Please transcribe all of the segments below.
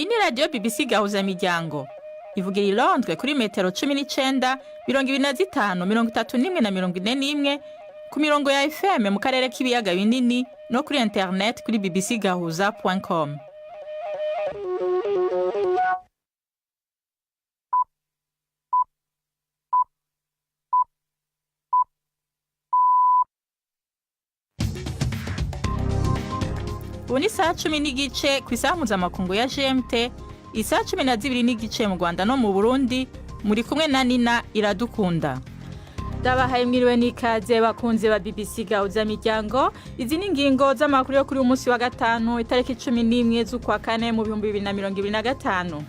Iyi ni radiyo BBC Gahuzamiryango, ivugira i Londres kuri metero 19, 25, 31 na 41, ku mirongo ya FM mu karere k'ibiyaga binini no kuri internet kuri bbcgahuza.com. Ubu ni isaha 10:15 ku isaha mpuzamakungu ya GMT, isaha 12:30 mu Rwanda no mu Burundi. Muri kumwe na Nina Iradukunda. Ndabahaye mwiriwe n'ikaze, bakunze ba BBC Gahuza Miryango. Izi ni ingingo z'amakuru yo kuri uyu munsi wa gatanu, itariki 11 z'ukwa kane mu 2025.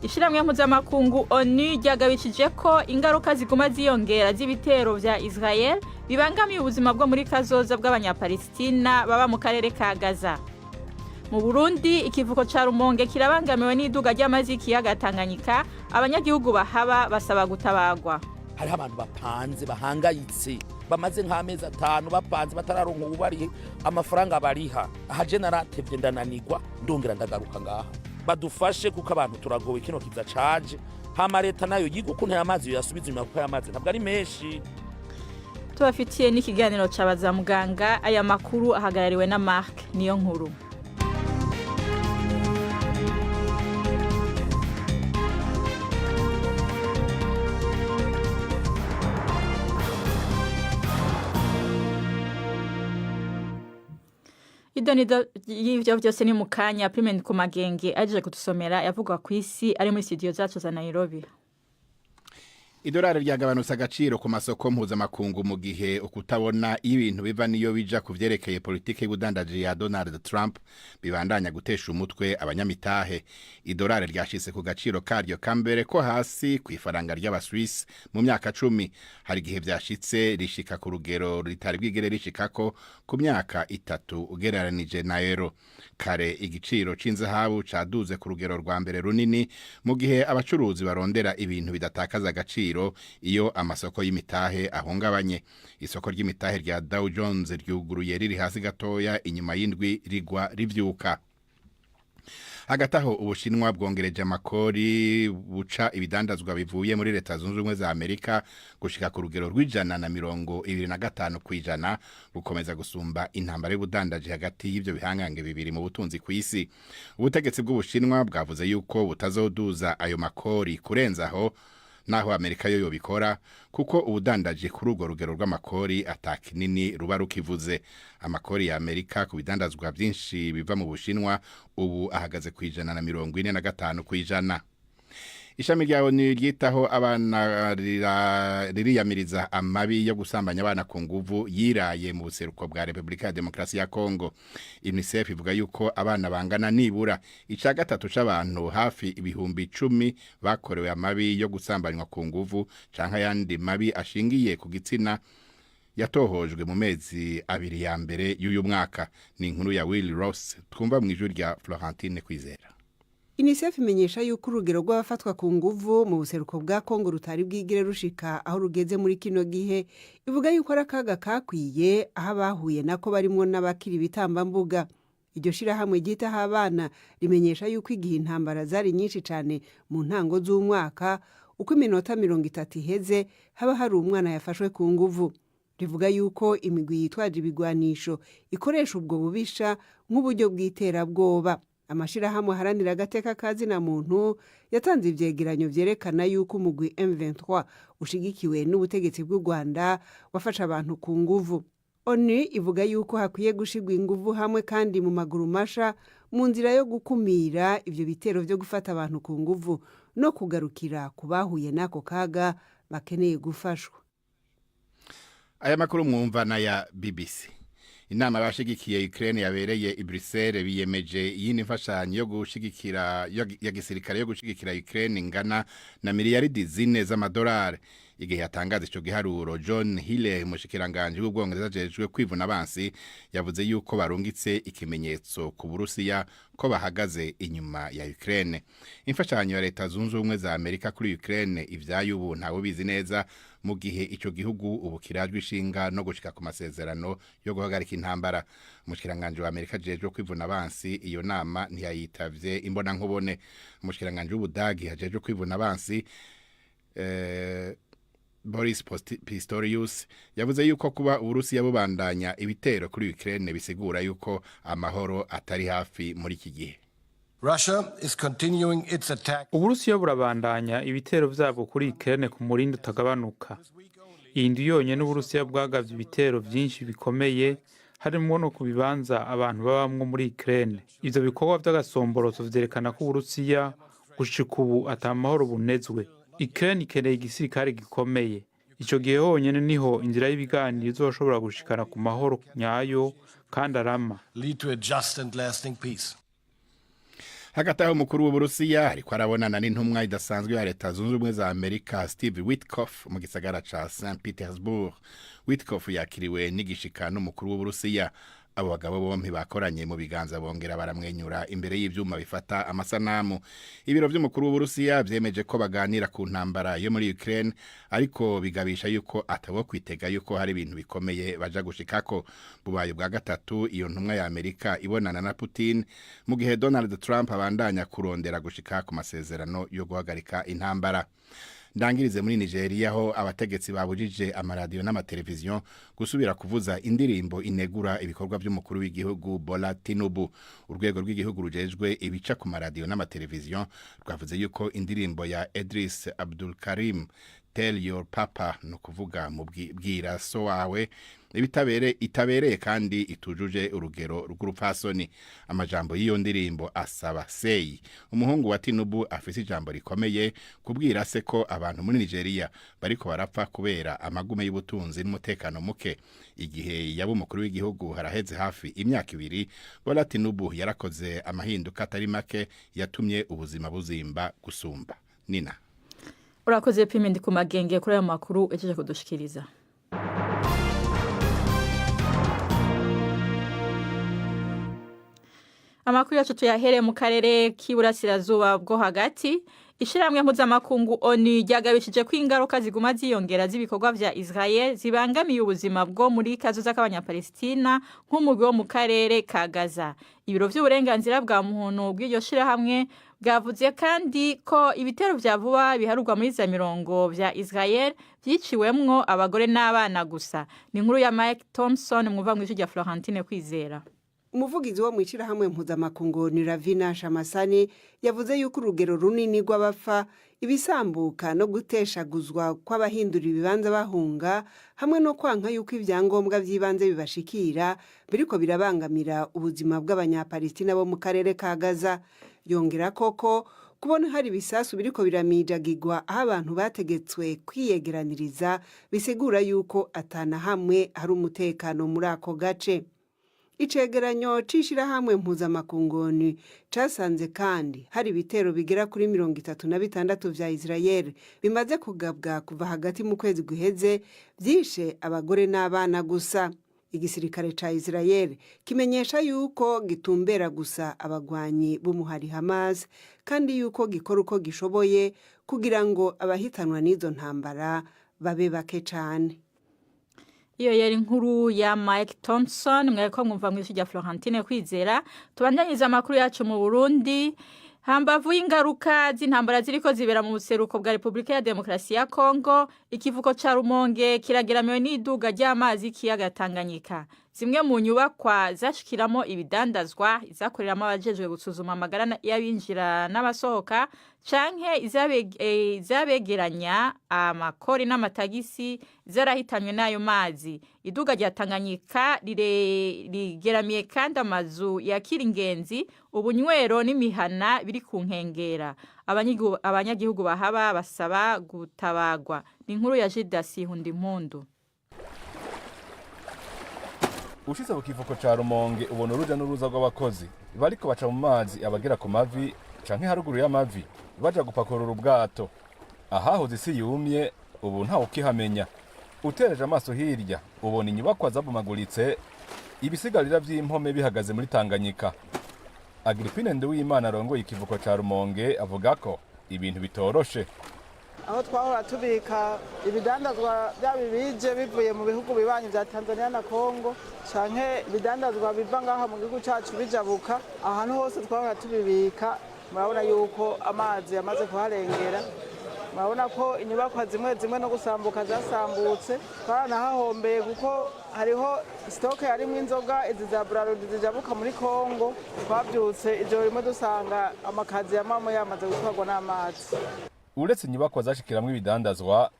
Ishiramwe mpuzamakungu ONU ryagabishije ko ingaruka ziguma ziyongera z'ibitero vya Israel bibangamiye ubuzima bwo muri kazoza bw'Abanyapalestina baba mu karere ka Gaza. Mu Burundi, ikivuko ca Rumonge kirabangamiwe n'iduga ry'amazi y'ikiyaga Tanganyika. Abanyagihugu bahaba basaba gutabagwa. Hariho abantu bapanze bahangayitse, bamaze nk'amezi 5 bapanze, batararonka ububarihe amafaranga bariha. Aha je naratevye, ndananirwa, ndongera ndagaruka ngaha. Badufashe kuko abantu turagowe, kino kiza caje. Hama leta nayo yiga ukuntu aya mazi yoyasubiza inyuma, kuko aya mazi ntabwo ari menshi. Tubafitiye n'ikiganiro ca muganga. Aya makuru ahagarariwe na Mark Niyo Nkuru. Idonido y'ivyo vyose ni mu kanya. Prime ku Magenge aje kudusomera yavugwa ku isi ari muri studio zacu za Nairobi. Idolari ryagabanutse agaciro ku masoko mpuzamakungu mu gihe ukutabona ibintu biva niyo bija ku vyerekeye politike y'ubudandaji ya Donald Trump bibandanya gutesha umutwe abanyamitahe. Idolari ryashitse ku gaciro karyo kambere ko hasi ku ifaranga ry'Abaswisi mu myaka 10. Hari igihe vyashitse rishika ku rugero ritari bwigere rishikako ku myaka 3 ugereranije na euro. Kare igiciro c'inzahabu caduze ku rugero rwa mbere runini mu gihe abacuruzi barondera ibintu bidatakaza agaciro iyo amasoko y'imitahe ahungabanye. Isoko ry'imitahe rya Dow Jones ryuguruye riri hasi gatoya inyuma y'indwi rigwa rivyuka. Hagati aho, Ubushinwa bwongereje amakori buca ibidandazwa bivuye muri Leta Zunze Ubumwe za Amerika gushika ku rugero rw'125%, bukomeza gusumba intambara y'ubudandaji hagati y'ivyo bihangange bibiri mu butunzi kw'isi. Ubutegetsi bw'Ubushinwa bwavuze yuko butazoduza ayo makori kurenza aho naho Amerika yo yobikora, kuko ubudandaji kuri urwo rugero rw'amakori ata kinini ruba rukivuze. Amakori ya Amerika ku bidandazwa byinshi biva mu Bushinwa ubu ahagaze ku 145%. Ishami rya ONU ryitaho abana ririyamiriza amabi yo gusambanya abana ku nguvu yiraye mu buseruko bwa Repubulika ya Demokarasi ya Kongo. UNICEF ivuga yuko abana bangana nibura ica gatatu c'abantu hafi 10,000 bakorewe amabi yo gusambanywa ku nguvu canke ayandi mabi ashingiye ku gitsina yatohojwe mu mezi 2 ya mbere y'uyu mwaka. Ni inkuru ya Will Ross twumva mu ijwi rya Florentine Kwizera. UNICEF imenyesha yuko urugero rw'abafatwa ku nguvu mu buseruko bwa Kongo rutari bwigire rushika aho rugeze muri kino gihe. Ivuga yuko ari akaga kakwiye, aho abahuye nako barimwo n'abakiri ibitambambuga. Iryo shirahamwe ryitaho abana rimenyesha yuko igihe intambara zari nyinshi cane mu ntango z'umwaka, uko iminota 30 iheze haba hari umwana yafashwe ku nguvu. Rivuga yuko imigwi yitwaje ibigwanisho ikoresha ubwo bubisha nk'uburyo bw'iterabwoba. Amashirahamwe aharanira agateka ka zina muntu yatanze ivyegeranyo vyerekana yuko umugwi M23 ushigikiwe n'ubutegetsi bw'u Rwanda wafashe abantu ku nguvu. ONU ivuga yuko hakwiye gushirwa inguvu hamwe kandi mu maguru masha mu nzira yo gukumira ivyo bitero vyo gufata abantu ku nguvu no kugarukira ku bahuye n'ako kaga bakeneye gufashwa. Aya makuru mwumva na ya BBC. Inama y'abashigikiye Ukraine yabereye i Bruxelles biyemeje iyindi mfashanyo yo gushigikira ya gisirikare yo gushigikira Ukraine ingana na miliyaridi 4 z'amadolari. Igihe yatangaza ico giharuro, John Hille, umushikiranganje w'Ubwongereza ajejwe kwivuna abansi, yavuze yuko barungitse ikimenyetso ku Burusiya ko bahagaze inyuma ya Ukraine. Imfashanyo ya Leta Zunze Ubumwe za Amerika kuri Ukraine ivyayo ubu ntawe bizi neza, mu gihe ico gihugu ubu kirajwe ishinga no gushika ku masezerano yo guhagarika intambara. Umushikiranganje wa Amerika ajejwe kwivuna abansi iyo nama ntiyayitavye imbona nkubone. Umushikiranganje w'Ubudagi ajejwe kwivuna abansi, Boris Pistorius, yavuze yuko kuba Uburusiya bubandanya ibitero kuri Ukraine bisigura yuko amahoro atari hafi muri iki gihe. Russia is continuing its attack. Uburusiya burabandanya ibitero vyabwo kuri Ukraine ku murindi utagabanuka. Iyi ndwi yonyene, Uburusiya bwagavye ibitero vyinshi bikomeye, harimwo no ku bibanza abantu babamwo muri Ukraine. Ivyo bikorwa vy'agasomboroso vyerekana ko Uburusiya gushika ubu ata mahoro bunezwe. Ukraine ikeneye igisirikare gikomeye. Ico gihe honyene niho inzira y'ibiganiro izoshobora gushikana ku mahoro nyayo kandi arama. Lead to a just and lasting peace. Hagati aho, umukuru w'Uburusiya ariko arabonana n'intumwa idasanzwe ya Leta Zunze Ubumwe za Amerika, Steve Witkoff, mu gisagara ca St Petersburg. Witkoff yakiriwe n'igishika n'umukuru w'Uburusiya. Abo bagabo bompi bakoranye mu biganza, bongera baramwenyura imbere y'ivyuma bifata amasanamu. Ibiro vy'umukuru w'Uburusiya vyemeje ko baganira ku ntambara yo muri Ukraine, ariko bigabisha yuko atabo kwitega yuko hari ibintu bikomeye baja gushikako. Bubaye bwa gatatu iyo ntumwa ya Amerika ibonana na Putin, mu gihe Donald Trump abandanya kurondera gushika ku masezerano yo guhagarika intambara. Ndangirize muri Nigeria, aho abategetsi babujije amaradiyo n'amateleviziyo gusubira kuvuza indirimbo inegura ibikorwa by'umukuru w'igihugu Bola Tinubu. Urwego rw'igihugu rujejwe ibica ku maradiyo n'amateleviziyo rwavuze yuko indirimbo ya Idris Abdul Karim, "Tell Your Papa", ni ukuvuga mu bwira so wawe, ibitabere itabereye kandi itujuje urugero rw'urupfasoni. Amajambo y'iyo ndirimbo asaba Seyi, umuhungu wa Tinubu afise ijambo rikomeye, kubwira se ko abantu muri Nigeria bariko barapfa kubera amagume y'ubutunzi n'umutekano muke. Igihe yaba umukuru w'igihugu, haraheze hafi imyaka 2, Bola Tinubu yarakoze amahinduka atari make yatumye ubuzima buzimba gusumba. Nina. Urakoze, Pime, ndi ku magenge kuri ayo makuru ejeje kudushikiriza. Amakuru yacu tuyahere mu karere k'iburasirazuba bwo hagati. Ishyirahamwe mpuzamakungu ONU ryagabishije ko ingaruka ziguma ziyongera z'ibikorwa vya Israel zibangamiye ubuzima bwo muri kazoza k'Abanyapalestina nk'umugwi wo mu karere ka Gaza. Ibiro vy'uburenganzira bwa muntu bw'iryo shirahamwe bwavuze kandi ko ibitero vya vuba biharurwa muri za mirongo vya Israel vyiciwemwo abagore n'abana gusa. Ni inkuru ya Mike Thompson mwumva mw'ijwi rya Florentine Kwizera. Umuvugizi wo mu ishyirahamwe mpuzamakungu ni Ravina Shamasani yavuze yuko urugero runini rw'abapfa, ibisambuka no guteshaguzwa kw'abahindura ibibanza bahunga, hamwe no kwanka yuko ibyangombwa by'ibanze bibashikira, biriko birabangamira ubuzima bw'Abanyapalestina bo mu karere ka Gaza. Yongera koko kubona hari ibisasu biriko biramijagirwa aho abantu bategetswe kwiyegeraniriza bisigura yuko atana hamwe hari umutekano muri ako gace. Icegeranyo c'ishirahamwe mpuzamakungu casanze kandi hari ibitero bigera kuri 36 vya Israel bimaze kugabwa kuva hagati mu kwezi guheze, vyishe abagore n'abana gusa. Igisirikare ca Israel kimenyesha yuko gitumbera gusa abagwanyi b'umuhari Hamas, kandi yuko gikora uko gishoboye kugira ngo abahitanwa n'izo ntambara babe bake cane. Iyo yari inkuru ya Mike Thompson mwariko mwumva mw'ijwi rya Florentine Kwizera. Tubandanyiriza amakuru yacu mu Burundi. Hambavu y'ingaruka z'intambara ziriko zibera mu buseruko bwa Repubulika ya Demokarasi ya Kongo, ikivuko ca Rumonge kirageramiwe n'iduga ry'amazi y'ikiyaga Tanganyika. Zimwe mu nyubakwa zashikiramo ibidandazwa, izakoreramo abajejwe gusuzuma amagara y'abinjira n'abasohoka, canke izabegeranya amakori n'amatagisi zarahitanywe n'ayo mazi. Iduga rya Tanganyika rigeramiye kandi amazu yakira ingenzi, ubunywero n'imihana biri ku nkengera. Abanyagihugu bahaba basaba gutabagwa. Ni inkuru ya Jidasi Hundimpundu. Ushitse ku kivuko ca Rumonge, ubona uruja n'uruza rw'abakozi bariko baca mu mazi abagera ku mavi canke haruguru y'amavi, baja gupakurura ubwato. Ahahoze isi yumye Ubu ntawe ukihamenya. Utereje amaso hirya, ubona inyubakwa zabomaguritse, ibisigarira vy'impome bihagaze muri Tanganyika. Agripine Nduwimana arongoye ikivuko ca Rumonge avuga ko ibintu bitoroshe. Aho twahora tubika ibidandazwa byaba ibije bivuye mu bihugu bibanyi bya Tanzania na Congo, canke ibidandazwa biva ngaha mu gihugu cacu bijabuka, ahantu hose twahora tubibika, murabona yuko amazi yamaze kuharengera. Murabona ko inyubakwa zimwe zimwe no gusambuka zasambutse. Twaranahahombeye kuko hariho stock yarimwo inzoga izi za Brarudi zijabuka muri Congo. Twavyutse ijoro rimwe dusanga amakazi ya mamo yamaze gutwarwa n'amazi. Uretse inyubakwa zashikiramwo ibidandazwa,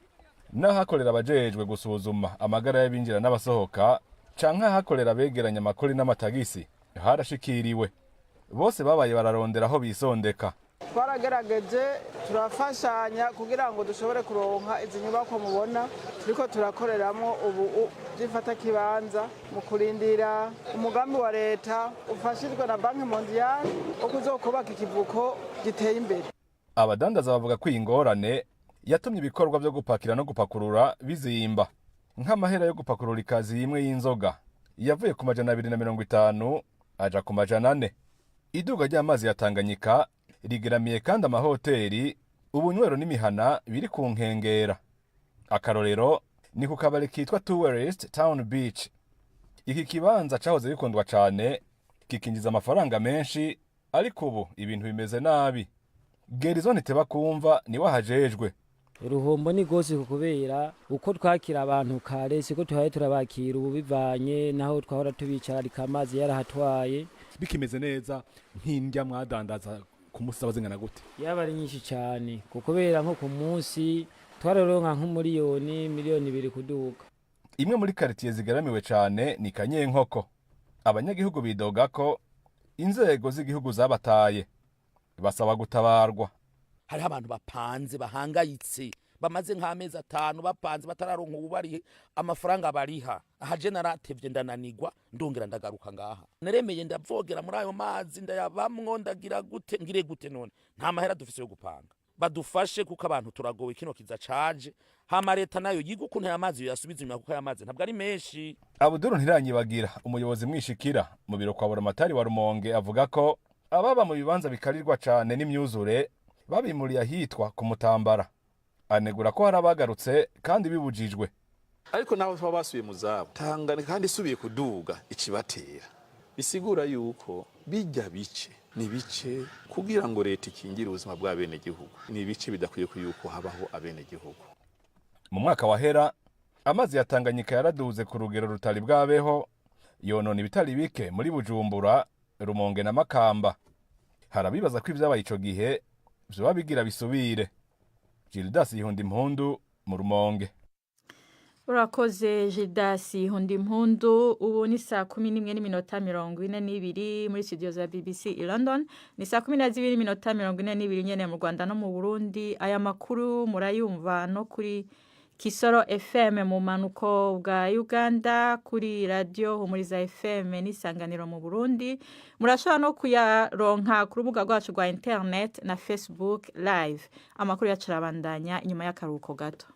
n'ahakorera abajejwe gusuzuma amagara y'abinjira n'abasohoka, canke ahakorera abegeranya amakori n'amatagisi harashikiriwe. Bose babaye bararondera aho bisondeka. Twaragerageje turafashanya kugira ngo dushobore kuronka izi nyubakwa mubona turiko turakoreramwo ubu by'ifatakibanza, mu kurindira umugambi wa leta ufashijwe na Banque Mondiale wo kuzokubaka ikivuko giteye imbere. Abadandaza bavuga ko iyi ngorane yatumye ibikorwa vyo gupakira no gupakurura bizimba. Nk'amahera yo gupakurura ikazi imwe y'inzoga yavuye ku 250 aja ku 400. Iduga ry'amazi ya Tanganyika rigeramiye kandi amahoteli, ubunywero n'imihana biri ku nkengera. Akarorero ni ku kabari kitwa Tourist Town Beach. Iki kibanza cahoze gikundwa cane, kikinjiza amafaranga menshi, ariko ubu ibintu bimeze nabi. Gerizone Tebakumva niwe ahajejwe. Uruhombo ni rwose kubera uko twakira abantu kare siko tuhaye turabakira ubu, bivanye naho twahora tubicararika amazi yarahatwaye. Bikimeze neza, nk'indya mwadandaza ku munsi zaba zingana gute? Yaba ari nyinshi cyane, kubera nko ku munsi twararonka nk'umuriyoni, 2 miliyoni kuduka. Imwe muri karitiye zigaramiwe cane ni Kanyenkoko. Abanyagihugu bidoga ko inzego z'igihugu zabataye, basaba gutabarwa. Hariho abantu bapanze bahangayitse, bamaze nk'amezi 5 bapanze batararonka ububarihe amafaranga bariha. Aha je naratevye ndananigwa, ndongera ndagaruka ngaha. Naremeye ndavogera muri ayo mazi, ndayabamwo, ndagira gute, ngire gute? None nta mahera dufise yo gupanga. Badufashe kuko abantu turagowe. Kino kiza caje, hama leta nayo yiga ukuntu aya mazi yoyasubiza inyuma, kuko aya mazi ntabwo ari menshi. Abuduru Ntiranyibagira, umuyobozi mwishikira mu biro kwa Buramatari wa Rumonge, avuga ko ababa mu bibanza bikarirwa cane n'imyuzure babimuriye ahitwa ku Mutambara. Anegura ko hari abagarutse kandi bibujijwe. Ariko naho baba basubiye mu zabo, Tanganyika kandi isubiye kuduga ikibatera, bisigura yuko bijya bice ni bice kugira ngo leta ikingire ubuzima bw'abenegihugu, ni ibice bidakwiye ko yuko habaho abenegihugu. Mu mwaka wahera amazi ya Tanganyika yaraduze ku rugero rutari bwabeho, yonona ibitari bike muri Bujumbura, Rumonge na Makamba. Harabibaza ko ibyabaye ico gihe vyoba bigira bisubire. Gildas Yihunda Impundu mu Rumonge. Urakoze Gildas Hunda Impundu. Ubu ni 11:42 muri studio za BBC i London, ni 12:42 nyene mu Rwanda no mu Burundi. Aya makuru murayumva no kuri Kisoro FM mu manuko bwa Uganda, kuri radio Humuriza FM n'isanganiro mu Burundi. Murashobora no kuyaronka ku rubuga rwacu rwa internet na Facebook Live. Amakuru yacu arabandanya inyuma y'akaruhuko gato.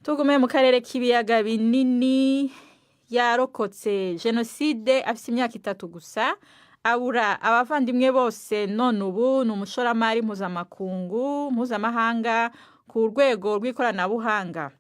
Tugume mu karere k'ibiyaga binini. Yarokotse jenoside afite imyaka 3 gusa, abura abavandimwe bose, none ubu ni umushoramari mpuzamakungu, mpuzamahanga ku rwego rw'ikoranabuhanga.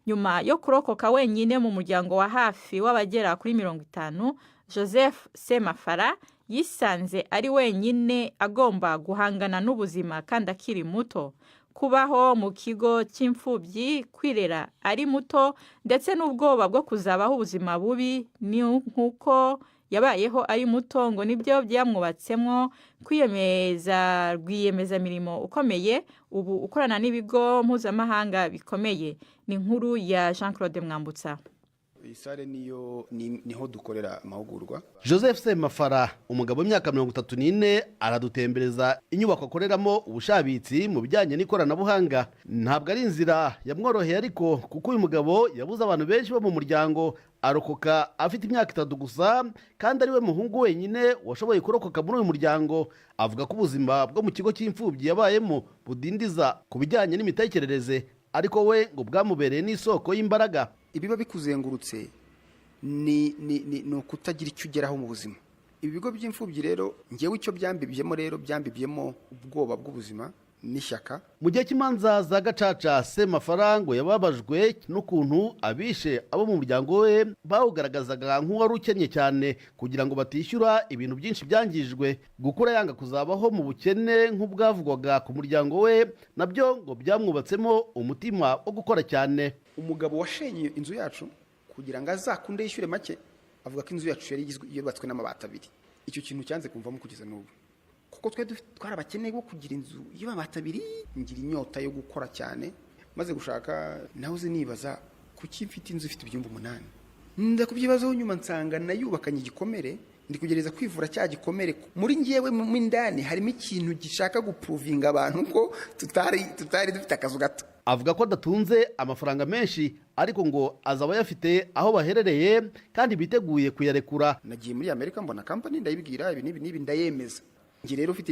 Nyuma yo kurokoka wenyine mu muryango wa hafi w'abagera kuri 50, Joseph Semafara yisanze ari wenyine agomba guhangana n'ubuzima kandi akiri muto. Kubaho mu kigo cy'imfubyi, kwirera ari muto, ndetse n'ubwoba bwo kuzabaho ubuzima bubi ni nk'uko yabayeho ari muto, ngo nibyo byamwubatsemo kwiyemeza, rwiyemezamirimo ukomeye ubu ukorana n'ibigo mpuzamahanga bikomeye. Ni inkuru ya Jean Claude Mwambutsa. Iyi salle niyo niho dukorera amahugurwa. Joseph Semafara, umugabo w'imyaka 34, aradutembereza inyubako akoreramo ubushabitsi mu bijyanye n'ikoranabuhanga. Ntabwo ari inzira yamworoheye ariko, kuko uyu mugabo yabuze abantu benshi bo mu muryango, arokoka afite imyaka 3 gusa, kandi ariwe muhungu wenyine washoboye kurokoka muri uyu muryango. Avuga ko ubuzima bwo mu kigo cy'imfubyi yabayemo budindiza ku bijyanye n'imitekerereze, ariko we ngo bwamubereye n'isoko y'imbaraga. Ibiba bikuzengurutse ni ukutagira icyo ugeraho mu buzima. Ibigo by'imfubyi rero, ngewe icyo byambibyemo rero, byambibyemo ubwoba bw'ubuzima n'ishyaka. Mu gihe cy'imanza za gacaca, Semafara ngo yababajwe n'ukuntu abishe abo mu muryango we bawugaragazaga nk'uwari ukennye cyane kugira ngo batishyura ibintu byinshi byangijwe. Gukura yanga kuzabaho mu bukene nk'ubwavugwaga ku muryango we, nabyo ngo byamwubatsemo umutima wo gukora cyane. Umugabo washenye inzu yacu kugira ngo azakunde yishyure make, avuga ko inzu yacu yari yubatswe n'amabati 2. Icyo kintu cyanze kumvamo kugeza n'ubu, kuko twe twari abakene bo kugira inzu y'amabati 2. Ngira inyota yo gukora cyane. Maze gushaka nahoze nibaza kuki mfite inzu ifite ibyumba 8. Nda kubyibazaho nyuma nsanga nayubakanye igikomere, ndi kugereza kwivura cya gikomere. Muri ngewe mu indani harimo ikintu gishaka guprovinga abantu ko tutari dufite akazu gato. Avuga ko adatunze amafaranga menshi, ariko ngo azaba ayafite aho baherereye kandi biteguye kuyarekura. Nagiye muri Amerika mbona company, ndayibwira ibi n'ibi n'ibi, ndayemeza. Njye rero ufite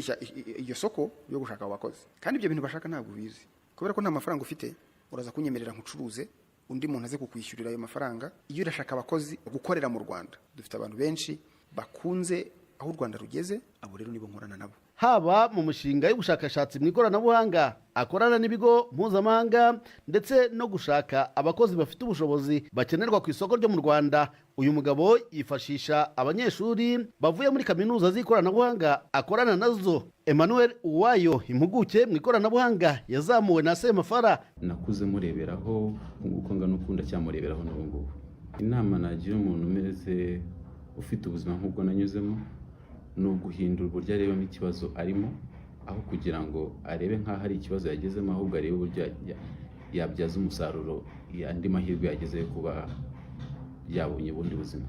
iryo soko ryo gushaka abakozi, kandi ibyo bintu bashaka ntabwo ubizi kubera ko nta mafaranga ufite. Uraza kunyemerera nkucuruze, undi muntu aze kukwishyurira ayo mafaranga. Iyo urashaka abakozi gukorera mu Rwanda, dufite abantu benshi bakunze aho u Rwanda rugeze, abo rero nibo nkorana nabo. Haba mu mushinga y'ubushakashatsi mu ikoranabuhanga akorana n'ibigo mpuzamahanga, ndetse no gushaka abakozi bafite ubushobozi bakenerwa ku isoko ryo mu Rwanda, uyu mugabo yifashisha abanyeshuri bavuye muri kaminuza z'ikoranabuhanga akorana nazo. Emmanuel Uwayo, impuguke mu ikoranabuhanga, yazamuwe na Semafara. Nakuze mureberaho, uko ngana ukunda cyamureberaho n'ubu ngubu. Inama nagira umuntu umeze ufite ubuzima nk'ubwo nanyuzemo ni uguhindura uburyo arebamo ikibazo arimo, aho kugira ngo arebe nk'aho ari ikibazo yagezemo, ahubwo arebe uburyo yabyaza umusaruro andi mahirwe yagezeyo kuba yabonye ubundi buzima.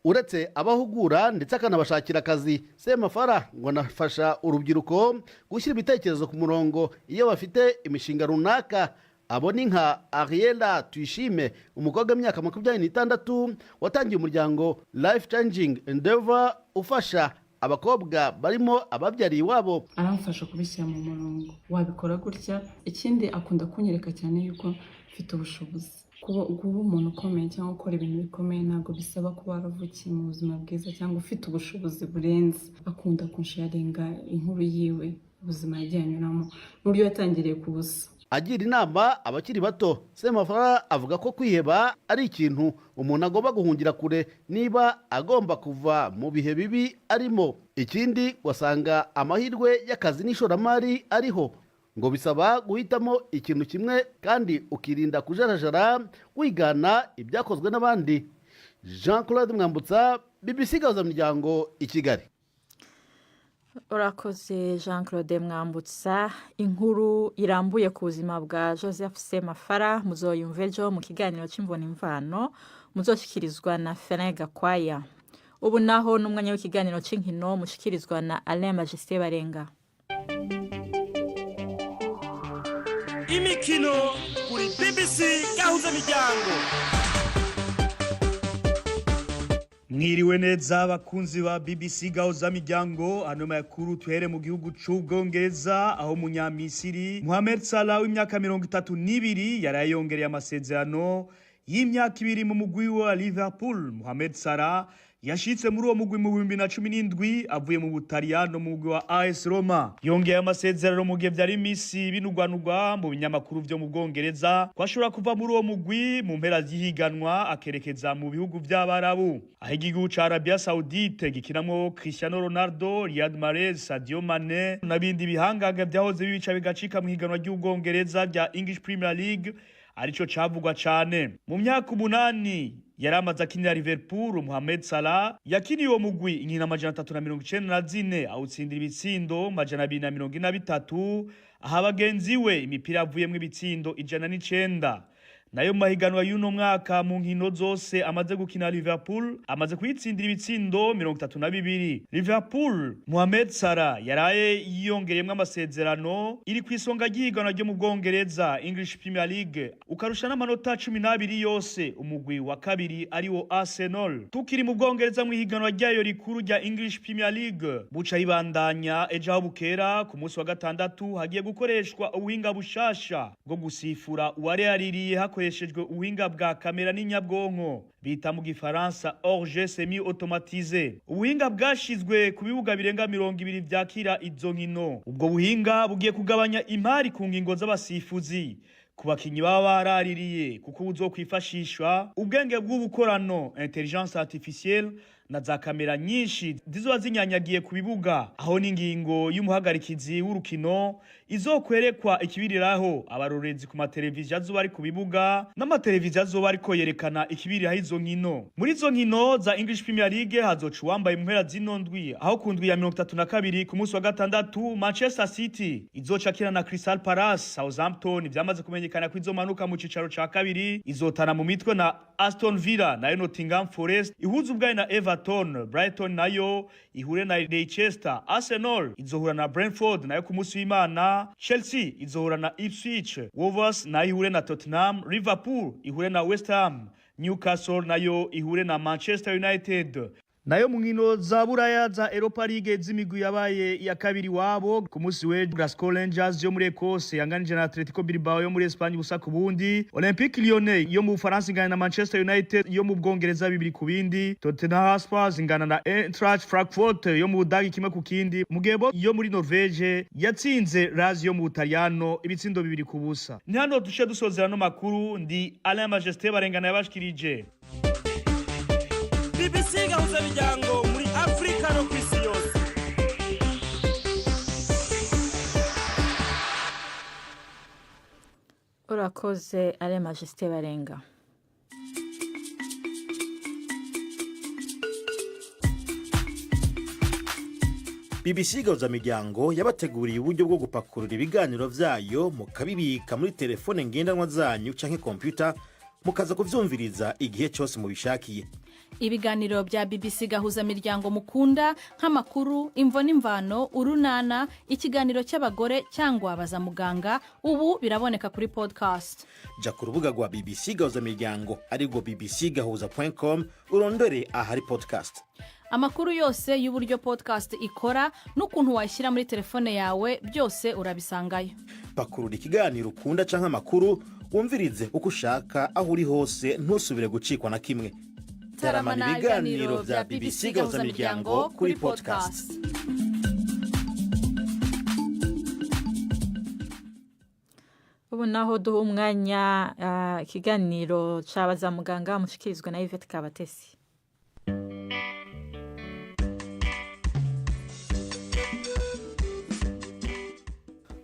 Uretse abahugura ndetse akanabashakira akazi, Semafara ngo anafasha urubyiruko gushyira ibitekerezo ku murongo iyo bafite imishinga runaka. Abo ni nka Ariela Tuyishime, umukobwa w'imyaka 26 watangiye umuryango Life Changing Endeavor ufasha abakobwa barimo ababyariye iwabo. Aramfasha kubishyira mu murongo, wabikora gutya. Ikindi akunda kunyereka cyane yuko mfite ubushobozi. Kuba umuntu ukomeye cyangwa gukora ibintu bikomeye ntabwo bisaba kuba waravukiye mu buzima bwiza cyangwa ufite ubushobozi burenze. Akunda kunsharinga inkuru yiwe, ubuzima yagiye anyuramo n'uburyo yatangiriye ku busa. Agira inama abakiri bato, Semafara avuga ko kwiheba ari ikintu umuntu agomba guhungira kure niba agomba kuva mu bihe bibi arimo. Ikindi wasanga amahirwe y'akazi n'ishoramari ariho, ngo bisaba guhitamo ikintu kimwe kandi ukirinda kujarajara wigana ibyakozwe n'abandi. Jean Claude Mwambutsa, BBC Gahuzamiryango i Kigali. Urakoze Jean Claude Mwambutsa. Inkuru irambuye ku buzima bwa Joseph Semafara muzoyumva ejo mu kiganiro cy'Imvona Imvano muzoshikirizwa na Ferin Gakwaya. Ubu naho n'umwanya w'ikiganiro cy'inkino mushikirizwa na Alain Majesté Barenga. Imikino kuri BBC Gahuza Miryango. Mwiriwe neza abakunzi ba BBC Gahuza Miryango. Ano makuru tuhere mu gihugu c'Ubwongereza, aho umunyamisiri Mohamed Salah w'imyaka 32 yarayongereye amasezerano y'imyaka 2 mu mugwi wa Liverpool. Mohamed Salah yashitse muri uwo mugwi mu 2017 avuye mu Butaliyano mu mugwi wa AS Roma. Yongeye amasezerano mu gihe vyari imisi binugwanugwa mu binyamakuru vyo mu Bwongereza ko ashobora kuva muri uwo mugwi mu mpera z'ihiganwa akerekeza mu bihugu vy'Abarabu, aho igihugu ca Arabia Saudite gikinamwo Cristiano Ronaldo, Riyad Mahrez, Sadio Mane n'abindi bihangange vyahoze bibica bigacika mu higanwa ry'Ubwongereza rya English Premier League, arico cavugwa cane. Mu myaka 8 yari amaze akinira Liverpool, Mohamed Salah yakiniye uwo mugwi inkino 394, awutsindira ibitsindo 243, aha bagenzi we imipira yavuyemwo ibitsindo 109. Nayo mu mahiganwa y'uno mwaka, mu nkino zose amaze gukina, Liverpool amaze kuyitsindira ibitsindo 32. Liverpool Mohamed Salah yaraye yiyongereyemwo amasezerano, iri ku isonga ry'ihiganwa ryo mu Bwongereza, English Premier League, ukarusha n'amanota 12 yose umugwi wa kabiri ariwo Arsenal. Tukiri mu Bwongereza, mu ihiganwa ryayo rikuru rya English Premier League, buca ribandanya ejo aho bukera ku munsi wa gatandatu, hagiye gukoreshwa ubuhinga bushasha bwo gusifura uwaraririye hakoreshejwe ubuhinga bwa kamera n'inyabwonko bita mu Gifaransa hors-jeu semi automatisé, ubuhinga bwashizwe ku bibuga birenga 20 vyakira izo nkino. Ubwo buhinga bugiye kugabanya impari ku ngingo z'abasifuzi ku bakinyi baba baraririye, kuko buzokwifashishwa ubwenge bw'ubukorano, intelligence artificielle, na za kamera nyinshi zizoba zinyanyagiye ku bibuga, aho n'ingingo y'umuhagarikizi w'urukino izokwerekwa ikibiriraho abarorezi ku mateleviziyo azoba ari ku bibuga n'amateleviziyo azoba ariko yerekana ikibiriraho izo nkino. Muri izo nkino za English Premier League hazoca uwambaye mu mpera zino ndwi, aho ku ndwi ya 32 ku munsi wa gatandatu Manchester City izoca akina na Crystal Palace. Southampton vyamaze kumenyekana ko izomanuka mu cicaro ca kabiri, izotana mu mitwe na Aston Villa, nayo Nottingham Forest ihuza ubwayo na Everton, Brighton nayo ihure na Leicester, Arsenal izohura na Brentford, nayo ku munsi w'Imana Chelsea izohura na Ipswich, Wolves nayo ihure na Tottenham, Liverpool ihure na West Ham, Newcastle nayo ihure na Manchester United. Nayo mu nkino za Buraya za Europa League z'imigwi yabaye iya kabiri wabo, ku munsi w'ejo Glasgow Rangers yo muri Ecosse yanganije na Atletico Bilbao yo muri Espagne 0-0. Olympique Lyonnais yo mu Bufaransa ingana na Manchester United yo mu Bwongereza 2-2. Tottenham Hotspur ingana na Eintracht Frankfurt yo mu Budagi 1-1. Mugebo yo muri Norvege yatsinze Lazio yo mu Butaliyano ibitsindo 2-0. Ni hano dushe dusozera no makuru. Ndi Alain Majesté Barengana yabashikirije. BBC Gahuza Miryango muri Afrika no ku isi yose. Urakoze Alain Majesté Barenga. BBC Gahuzamiryango yabateguriye uburyo bwo gupakurura ibiganiro vyayo mukabibika muri telefone ngendanwa zanyu canke kompyuta, mukaza kuvyumviriza igihe cyose mubishakiye. Ibiganiro bya BBC Gahuza Miryango mukunda, nk'amakuru, Imvo n'Imvano, Urunana, ikiganiro cy'abagore cyangwa Baza Muganga, ubu biraboneka kuri podcast. Jya ku rubuga rwa BBC Gahuzamiryango, arirwo bbcgahuza.com, urondore ahari podcast. Amakuru yose y'uburyo podcast ikora n'ukuntu wayishyira muri telefone yawe, byose urabisangayo. Pakurura ikiganiro ukunda canke amakuru, wumvirize uko ushaka, aho uri hose, ntusubire gucikwa na kimwe. Taramana ibiganiro bya BBC Gahuzamiryango kuri podcast. Ubu naho duha umwanya ikiganiro c'Abaza Muganga, mushikirizwa na Yvette Kabatesi.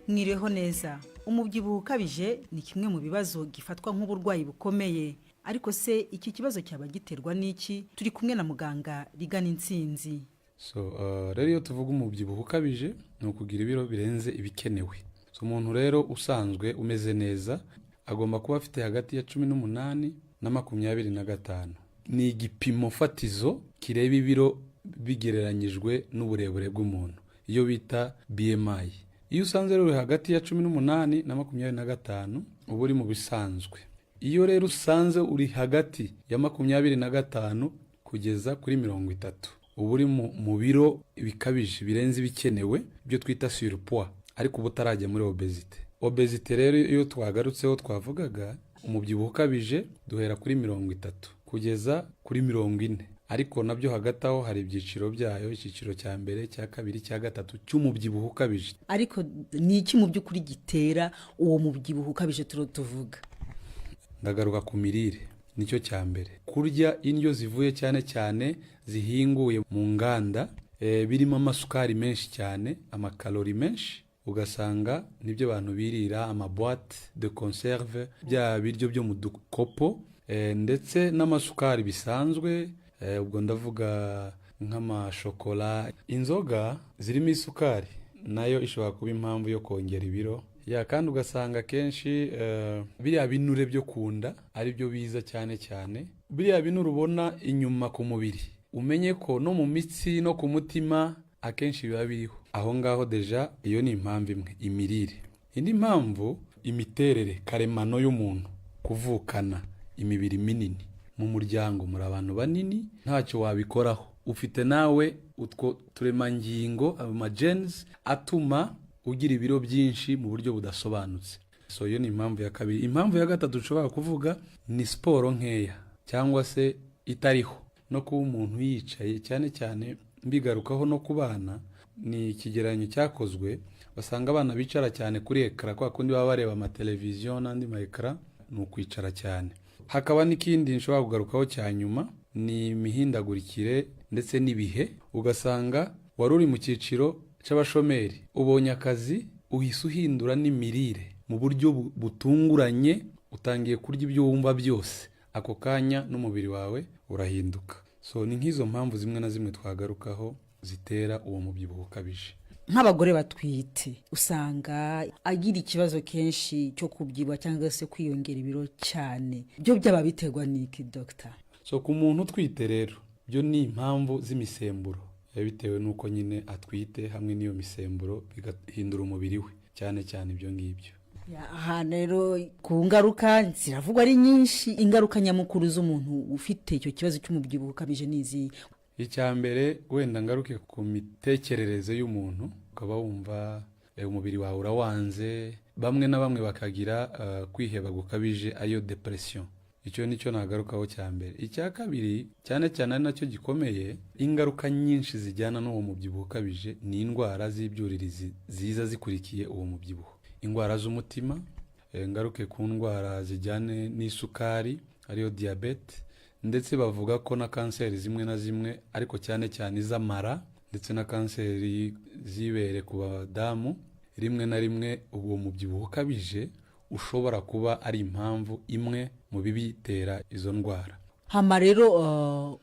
Mwiriweho neza. Umubyibuho ukabije ni kimwe mu bibazo gifatwa nk'uburwayi bukomeye. Ariko se iki kibazo cyaba giterwa n'iki? Turi kumwe na muganga Rigana Intsinzi. So rero iyo tuvuga umubyibuho ukabije, ni ukugira ibiro birenze ibikenewe. So umuntu rero usanzwe umeze neza agomba kuba afite hagati ya 18 na 25. Ni igipimo fatizo kireba ibiro bigereranyijwe n'uburebure bw'umuntu, iyo bita BMI. Iyo usanze rero uri hagati ya 18 na 25, uba uri mu bisanzwe. Iyo rero usanze uri hagati ya 25 kugeza kuri 30, uba uri mu biro bikabije birenze ibikenewe, ibyo twita surpoids, ariko uba utarajya muri obésité. Obésité rero iyo twagarutseho, twavugaga umubyibuho ukabije, duhera kuri 30 kugeza kuri 40. Ariko nabyo hagati aho hari ibyiciro byayo: icyiciro cya mbere, cya kabiri, cya gatatu cy'umubyibuho ukabije. Ariko ni iki mu by'ukuri gitera uwo mubyibuho ukabije turo tuvuga? Ndagaruka ku mirire, nicyo cya mbere. Kurya indyo zivuye cyane cyane zihinguye mu nganda, birimo amasukari menshi cyane, amakalori menshi, ugasanga nibyo abantu birira, amaboîte de conserve, bya biryo byo mu dukopo, ndetse n'amasukari bisanzwe, ubwo ndavuga nk'amashokora, inzoga zirimo isukari, nayo ishobora kuba impamvu yo kongera ibiro. Ya, kandi ugasanga akenshi biriya binure byo ku nda ari byo biza cyane cyane. Biriya binure ubona inyuma ku mubiri, umenye ko no mu mitsi no ku mutima akenshi biba biriho aho ngaho. Déjà iyo ni impamvu imwe, imirire. Indi mpamvu, imiterere karemano y'umuntu, kuvukana imibiri minini mu muryango, muri abantu banini, ntacyo wabikoraho, ufite nawe utwo turemangingo, amagenes atuma ugira ibiro byinshi mu buryo budasobanutse. So iyo ni impamvu ya kabiri. Impamvu ya gatatu ushobora kuvuga ni siporo nkeya cyangwa se itariho, no kuba umuntu yicaye cyane cyane. Mbigarukaho no ku bana, ni ikigereranyo cyakozwe, basanga abana bicara cyane kuri écran, kwa kundi baba bareba amateleviziyo n'andi ma écran, ni ukwicara cyane. Hakaba n'ikindi nshobora kugarukaho cya nyuma, ni imihindagurikire ndetse n'ibihe. Ugasanga wari uri mu cyiciro cy'abashomeri, ubonye akazi, uhise uhindura n'imirire mu buryo butunguranye, utangiye kurya ibyo wumva byose ako kanya, n'umubiri wawe urahinduka. So ni nk'izo mpamvu zimwe na zimwe twagarukaho zitera uwo mubyibuho ukabije. Nk'abagore batwite, usanga agira ikibazo kenshi cyo kubyibuha cyangwa se kwiyongera ibiro cyane. Byo byaba biterwa n'iki, dogita? So ku muntu utwite rero, byo ni impamvu z'imisemburo, bitewe n'uko nyine atwite, hamwe n'iyo misemburo bigahindura umubiri we cyane cyane ibyo ngibyo. Aha rero ku ngaruka ziravugwa ari nyinshi. Ingaruka nyamukuru z'umuntu ufite icyo kibazo cy'umubyibuho ukabije ni izihe? Icya mbere, wenda ngaruke ku mitekerereze y'umuntu, ukaba wumva umubiri wawe urawanze, bamwe na bamwe bakagira kwiheba gukabije, ariyo dépression. Icyo nicyo nagarukaho cya mbere. Icya kabiri, cyane cyane ari nacyo gikomeye, ingaruka nyinshi zijyana n'uwo mubyibuho ukabije ni indwara z'ibyuririzi ziza zikurikiye uwo mubyibuho, indwara z'umutima, ngaruke ku ndwara zijyane n'isukari, ariyo diyabete, ndetse bavuga ko na kanseri zimwe na zimwe, ariko cyane cyane iz'amara, ndetse na kanseri z'ibere ku badamu. Rimwe na rimwe uwo mubyibuho ukabije ushobora kuba ari impamvu imwe mu bibitera izo ndwara. Hama rero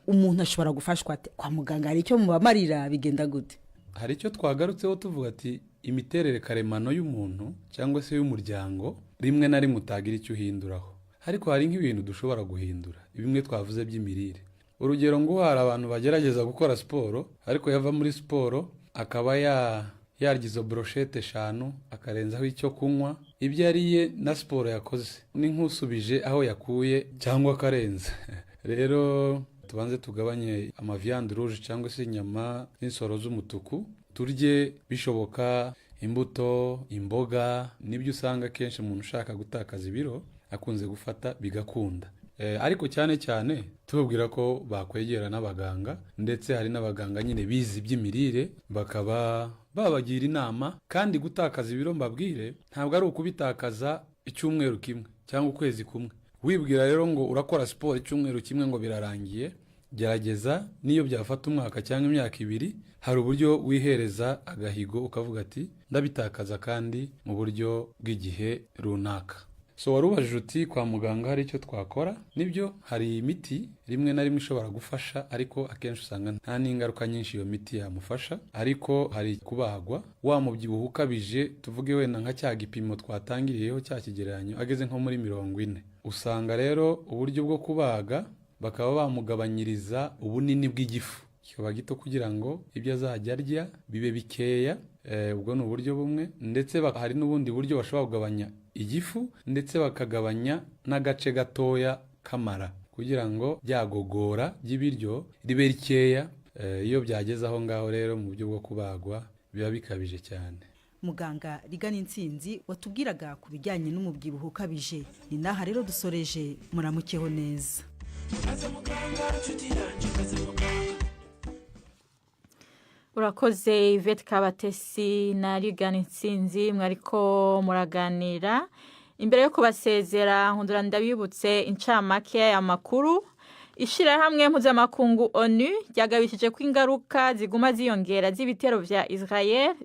umuntu ashobora gufashwa ate? Kwa muganga hari icyo mubamarira? Bigenda gute? Hari icyo twagarutseho tuvuga ati imiterere karemano y'umuntu cyangwa se y'umuryango, rimwe na rimwe utagira icyo uhinduraho, ariko hari nk'ibintu dushobora guhindura, bimwe twavuze by'imirire. Urugero ngo hari abantu bagerageza gukora siporo, ariko yava muri siporo akaba yarya izo brochettes 5, akarenzaho icyo kunywa. Ibyo yariye na siporo yakoze ni nk'usubije aho yakuye cyangwa akarenza. Rero tubanze tugabanye amaviande rouge cyangwa se inyama n'insoro z'umutuku, turye bishoboka imbuto, imboga. Nibyo usanga akenshi umuntu ushaka gutakaza ibiro akunze gufata bigakunda. Ariko cyane cyane tubabwira ko bakwegera n'abaganga, ndetse hari n'abaganga nyine bize iby'imirire, bakaba babagira inama. Kandi gutakaza ibiro, mbabwire, ntabwo ari ukubitakaza icyumweru kimwe cyangwa ukwezi kumwe. Wibwira rero ngo urakora siporo icyumweru kimwe ngo birarangiye, gerageza n'iyo byafata umwaka cyangwa imyaka 2. Hari uburyo wihereza agahigo ukavuga ati ndabitakaza, kandi mu buryo bw'igihe runaka. So wari ubajije uti kwa muganga hari icyo twakora? Nibyo, hari imiti rimwe na rimwe ishobora gufasha, ariko akenshi usanga nta n'ingaruka nyinshi iyo miti yamufasha. Ariko hari kubagwa wa mubyibuho ukabije, tuvuge wenda nka cya gipimo twatangiriyeho, cya kigereranyo, ageze nko muri 40. Usanga rero uburyo bwo kubaga, bakaba bamugabanyiriza ubunini bw'igifu kikaba gito, kugira ngo ibyo azajya arya bibe bikeya. Ubwo ni uburyo bumwe. Ndetse hari n'ubundi buryo bashobora kugabanya igifu, ndetse bakagabanya n'agace gatoya k'amara, kugira ngo byagogora by'ibiryo ribe rikeya. Iyo byageze aho ngaho rero mu buryo bwo kubagwa, biba bikabije cyane. Muganga Rigana Intsinzi watubwiraga ku bijyanye n'umubyibuho ukabije, ni n'aha rero dusoreje. Muramukeho neza. Maze muganga, nshuti yanjye, maze muganga. Urakoze Yvette Kabatesi na Rigana Intsinzi mwariko muraganira. Imbere yo kubasezera, nkundura ndabibutse incamake y'amakuru. Ishirahamwe mpuzamakungu ONU ryagabishije ko ingaruka ziguma ziyongera z'ibitero vya Israel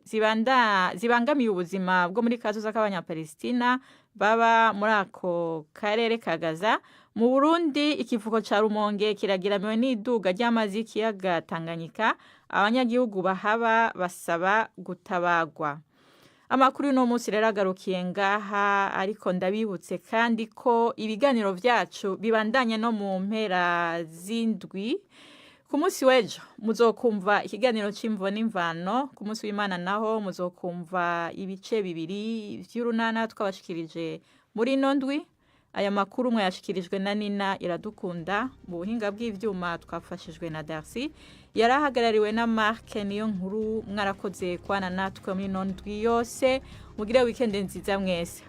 zibangamiye ubuzima bwo muri kazoza k'Abanyapalestina baba muri ako karere ka Gaza. Mu Burundi, ikivuko ca Rumonge kiragiramiwe n'iduga ry'amazi y'ikiyaga Tanganyika. Abanyagihugu bahaba basaba gutabagwa. Amakuru y'uno munsi rero agarukiye ngaha, ariko ndabibutse kandi ko ibiganiro vyacu bibandanye no mu mpera z'indwi. Ku munsi w'ejo muzokumva ikiganiro c'imvo n'imvano, ku munsi w'Imana naho muzokumva ibice bibiri vy'urunana twabashikirije muri ino ndwi. Aya makuru mwayashikirijwe na Nina Iradukunda, mu buhinga bw'ivyuma twafashijwe na Darcy, yari ahagarariwe na Mark niyo nkuru. Mwarakoze kwana natwe muri ino ndwi yose, mugire weekend nziza mwese.